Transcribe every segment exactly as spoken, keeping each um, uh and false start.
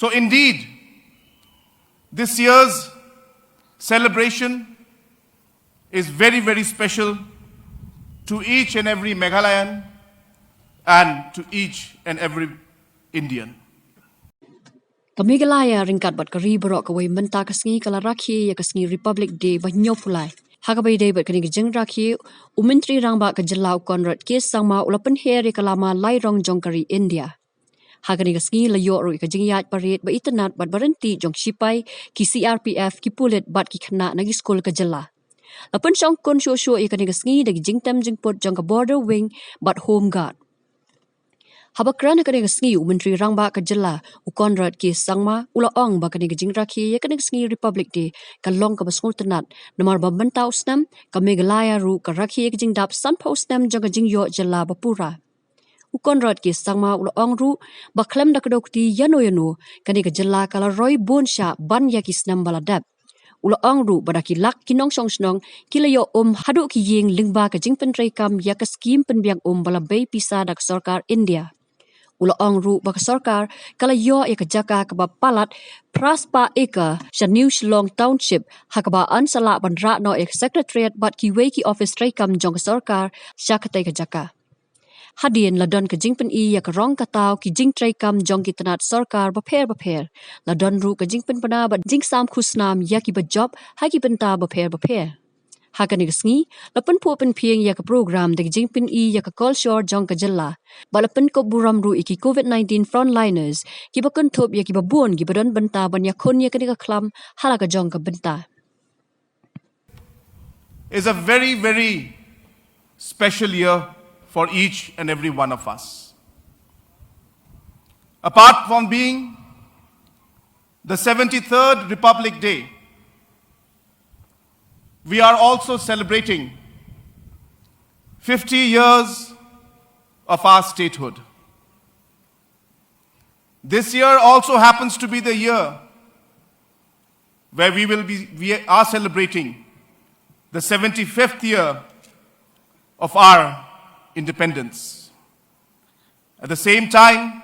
So indeed, this year's celebration is very, very special to each and every Meghalayan and to each and every Indian. Ka Meghalaya ryngkat bad ka ri baroh kawei mynta ka sngi ka la rakhe ïa ka sngi Republic Day ba hynñiewphew lai. Ha kaba ïadei bad kane ka jingrakhe, u Myntri Rangbah ka jylla u Conrad K Sangma u la pynher ïa ka lama lairong jong ka ri India. Ha kane ka sngi la ïoh ruh ïa ka jingïaid parade ba itynnad bad ba ryntih jong ki sipai, ki C R P F, ki pulit bad ki khynnah na ki skul ka jylla. La pynshongkun shuh shuh ïa kane ka sngi da ki jingtem jingput jong ka Border Wing bad Home Guard. Haba kren ha kane ka sngi u Myntri Rangbah ka jylla u Conrad K Sangma u la ong ba kane ka jingrakhe ïa kane ka sngi Republic Day ka long kaba sngewtynnad namar ba mynta u snem ka Meghalaya ruh ka rakhe ïa ka jingdap sanphew snem jong ka jingïoh jylla ba pura. U Conrad K Sangma u la ong ruh ba khlem da kdew kti ïano ïano kane ka jylla ka la roi bun shah ban ïa ki snem ba la dep. U la ong ruh ba da ki lak ki nongshong shnong ki la ïoh um haduh ki ïing lyngba ka jingpyntreikam ïa ka skhim pynbiang um ba la bei pisa da ka sorkar India. U la ong ruh ba ka sorkar ka la ïoh ïa ka jaka kaba palat phra spah acre sha New Shillong Township ha kaba yn sa lah ban rah noh ïa ka Secretariat bad kiwei ki ophis treikam jong ka sorkar sha katei ka jaka. Hadien la don ka jingpyni ïa ka rong ka taw ki jingtreikam jong ki tnat sorkar bapher bapher. La don ruh ka jingpynbna bad jingsam khusnam ïa kiba jop ha ki bynta bapher bapher. Ha kane ka sngi la pynphuh pynphieng ïa ka program da ka jingpyni ïa ka kolshor jong ka jylla. Bad la pynkup burom ruh ïa ki COVID nineteen frontliners kiba kynthup ïa kiba bun kiba don bynta ban ïakhun ïa kane ka khlam ha la ka jong ka bynta. Is a very, very special year for each and every one of us. Apart from being the seventy-third Republic Day, we are also celebrating fifty years of our statehood. This year also happens to be the year where we will be, we are celebrating the seventy-fifth year of our independence. At the same time,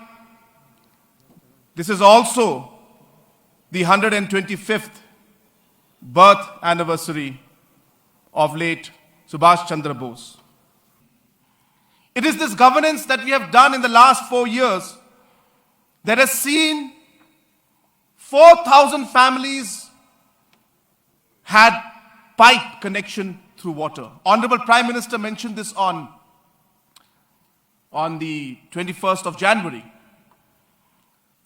this is also the hundred and twenty-fifth birth anniversary of late Subhash Chandra Bose. It is this governance that we have done in the last four years that has seen four thousand families had pipe connection through water. Honorable Prime Minister mentioned this on, on the twenty-first of January,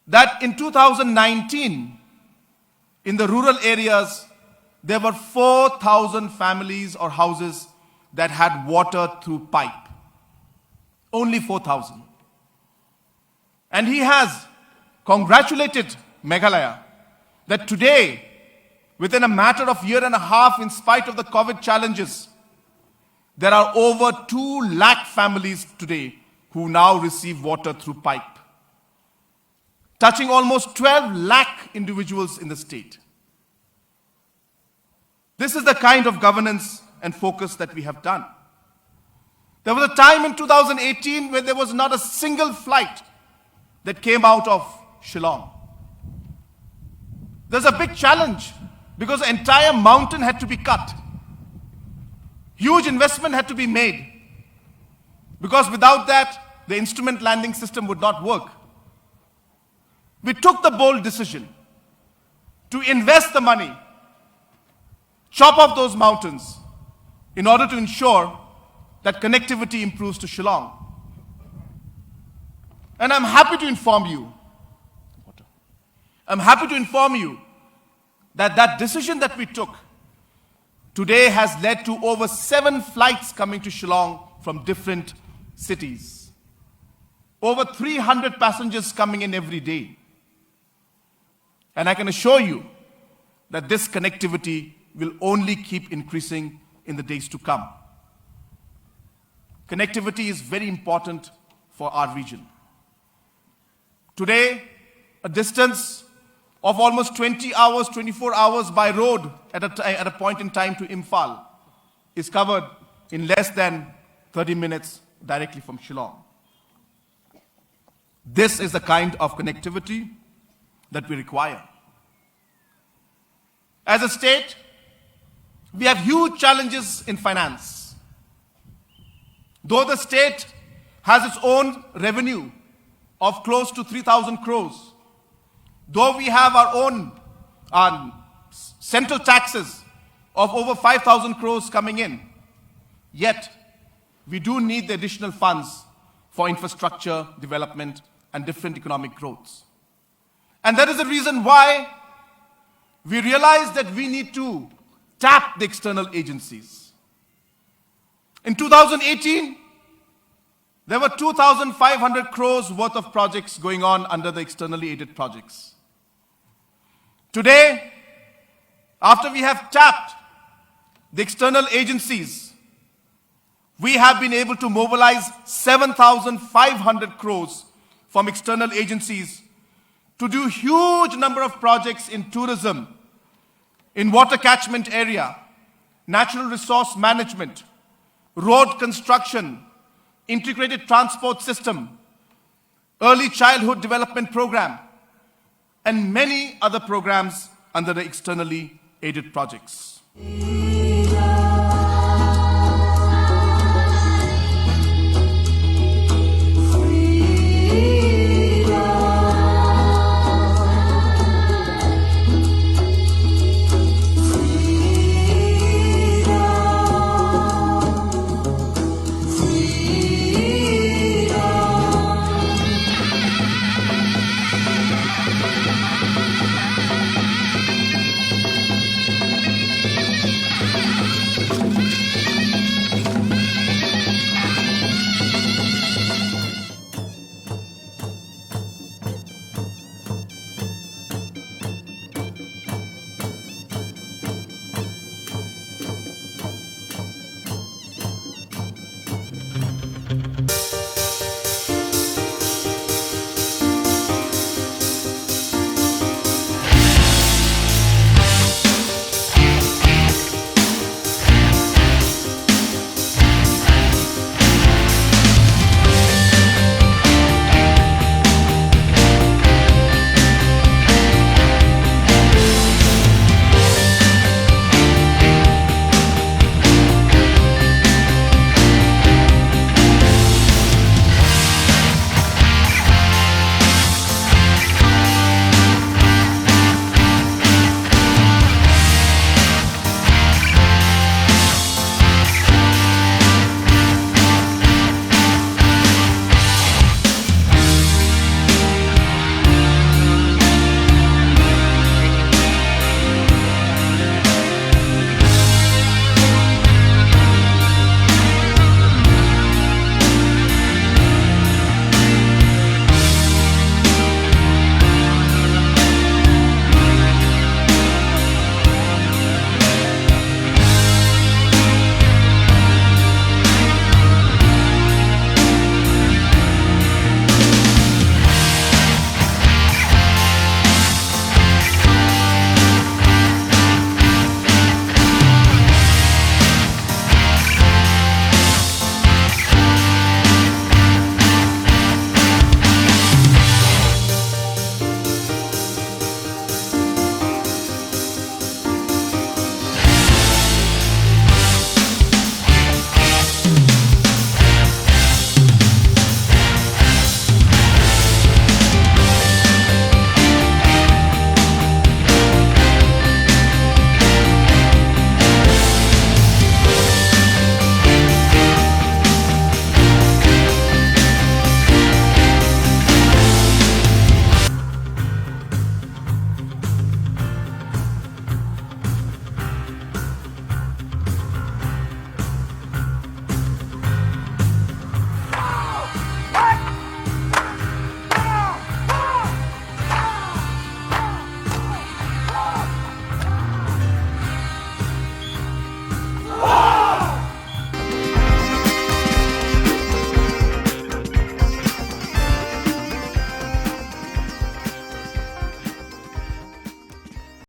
that in two thousand nineteen, in the rural areas, there were four thousand families or houses that had water through pipe. Only four thousand. And he has congratulated Meghalaya that today, within a matter of year and a half, in spite of the COVID challenges, there are over two lakh families today who now receive water through pipe, touching almost twelve lakh individuals in the state. This is the kind of governance and focus that we have done. There was a time in two thousand eighteen when there was not a single flight that came out of Shillong. There's a big challenge because the entire mountain had to be cut. Huge investment had to be made because without that, the instrument landing system would not work. We took the bold decision to invest the money, chop off those mountains in order to ensure that connectivity improves to Shillong. And I'm happy to inform you, I'm happy to inform you that that decision that we took today has led to over seven flights coming to Shillong from different cities. Over three hundred passengers coming in every day. And I can assure you that this connectivity will only keep increasing in the days to come. Connectivity is very important for our region. Today, a distance of almost twenty hours, twenty-four hours by road at a ti-, at a point in time to Imphal is covered in less than thirty minutes directly from Shillong. This is the kind of connectivity that we require. As a state, we have huge challenges in finance. Though the state has its own revenue of close to three thousand crores, though we have our own um, central taxes of over five thousand crores coming in, yet we do need the additional funds for infrastructure development and different economic growths. And that is the reason why we realize that we need to tap the external agencies. In two thousand eighteen, there were two thousand five hundred crores worth of projects going on under the externally aided projects. Today, after we have tapped the external agencies, we have been able to mobilize seven thousand five hundred crores from external agencies to do huge number of projects in tourism, in water catchment area, natural resource management, road construction, integrated transport system, early childhood development program, and many other programs under the externally aided projects.